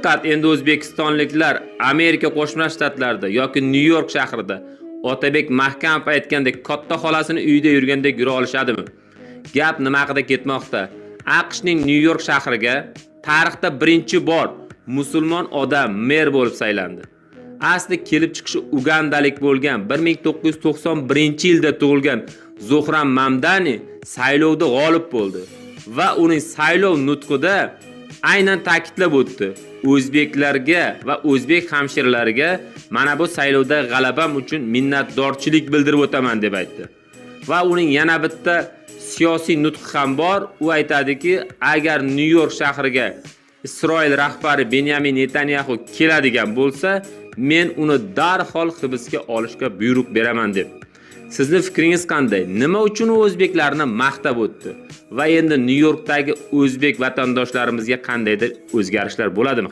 Diqqat, endi o'zbekistonliklar Amerika Qo'shma Shtatlarida yoki Nyu-York shahrida Otabek Mahkamov aytgandek katta xolasini uyida yurgandek yura olishadimi? Gap nima haqida ketmoqda? AQShning Nyu-York shahriga tarixda birinchi bor musulmon odam mer bo'lib saylandi. Asli kelib chiqishi ugandalik bo'lgan 1991-yilda tug'ilgan Zohran Mamdani saylovda g'olib bo'ldi va uning saylov nutqida aynan ta'kidlab o'tdi. O'zbeklarga va o'zbek hamshiralariga mana bu saylovda g'alabam uchun minnatdorchilik bildirib o'taman deb aytdi. Va uning yana bitta siyosiy nutqi ham bor. U aytadiki, agar Nyu-York shahriga Isroil rahbari Benyamin Netanyaxu keladigan bo'lsa, men uni darhol hibsga olishga buyruq beraman deb. Sizni fikringiz qanday? Nima uchun u o'zbeklarni maqtab o'tdi? Va endi Nyu-Yorkdagi o'zbek vatandoshlarimizga qandaydir o'zgarishlar bo'ladimi?